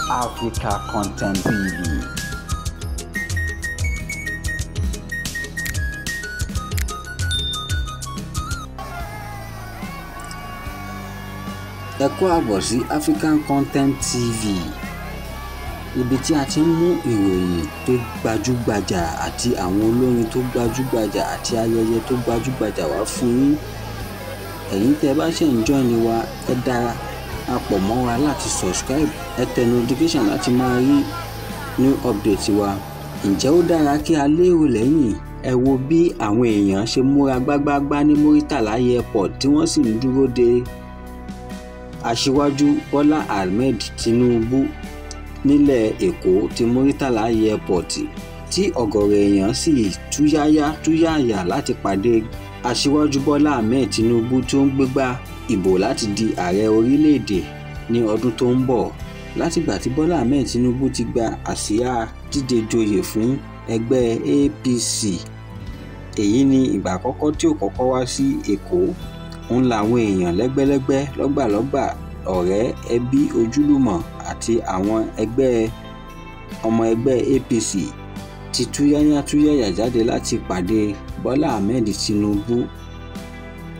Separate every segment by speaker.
Speaker 1: Africa Content TV. Ẹ kú àbọ̀ sí African Content TV, ibi tí a ti ń mú ìròyìn tó gbajúgbajà àti àwọn olórin tó gbajúgbajà àti ayẹyẹ tó gbajúgbajà wá fún yín. Ẹ̀yin tẹ́ bá ṣe ń join wa, ẹ darapọ̀ mọ́ wa láti subscribe, ẹ tẹ notification láti máa rí new update wa. Ǹjẹ́ ó dára kí a lérò lẹ́yìn? Ẹ wo bí àwọn èèyàn ṣe múra gbágbáágbá ní Muritala Airport tí wọ́n sì ń dúró de Aṣíwájú Bọ́lá Ahmed Tinubu nílẹ̀ Èkó ti Muritala Airport, tí ọ̀gọ̀rọ̀ èèyàn sì túyáyá túyáyá láti pàdé Aṣíwájú Bọ́lá Ahmed Tinubu tó ń gbégbá ìbò láti di ààrẹ orílẹ̀-èdè ní ọdún tó ń bọ̀. Látìgbà tí Bọ́lá Ahmed Tinubu ti gba àsíá díje joyè fún ẹgbẹ́ APC, èyí ni ìgbà àkọ́kọ́ tí ó kọ́kọ́ wá sí Èkó. Ń làwọn èèyàn lẹ́gbẹ́lẹ́gbẹ́, lọ́gbàlọ́gbà, ọ̀rẹ́, ẹbí, ojúlùmọ̀ àti àwọn ẹgbẹ́ ọmọ ẹgbẹ́ APC ti túyáyá túyáyá jáde láti pàdé Bọ́lá Ahmed Tinubu.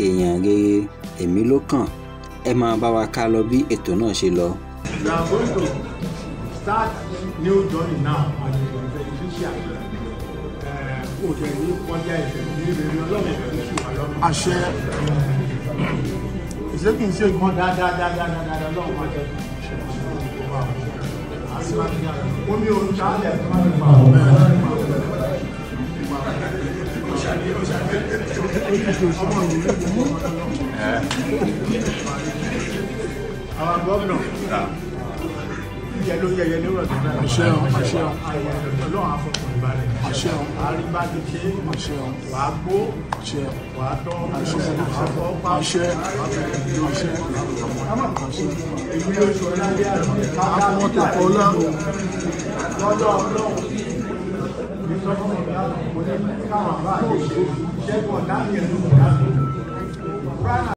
Speaker 1: Èèyàn rere èmi ló kàn. Ẹ máa bá wa ká lọ bí ètò náà ṣe lọ.
Speaker 2: We are going to start new journey now as a beneficiary. Kò tẹ̀ ní kọjá ẹsẹ̀ ní rere Ọlọ́run kò sí wà lọ́nà.
Speaker 3: Àṣẹ. Ìṣe kì í ṣe
Speaker 2: Nǹkan dáadáa dáadáa dáadáa Ọlọ́run máa jẹ́ omi ò ń ṣáálẹ̀ tó máa ń pa ọ̀. Àwọn gómìnà yẹ ló yẹyẹ lérò tó náà.
Speaker 3: Àṣẹ o, àṣẹ o.
Speaker 2: Ọlọ́run àfọkàn ìbàlẹ̀.
Speaker 3: Àṣẹ o.
Speaker 2: Àríbá ti ṣe.
Speaker 3: Àṣẹ o.
Speaker 2: Wàá gbó.
Speaker 3: Àṣẹ.
Speaker 2: Wàá tọ́.
Speaker 3: Àṣẹ.
Speaker 2: Wàá fọ́ pa.
Speaker 3: Àṣẹ. Àṣẹ. Àṣẹ.
Speaker 2: Èmi yóò sọ lábẹ́ àná.
Speaker 3: Àwọn tó kọ́ ọlá.
Speaker 2: Lọ́dọ̀ Ọlọ́run. Mi sọ fún mi láti mo ní káwọn bá àti ṣẹ́gun ọ̀dá mi ẹ̀lú ọ̀dá mi.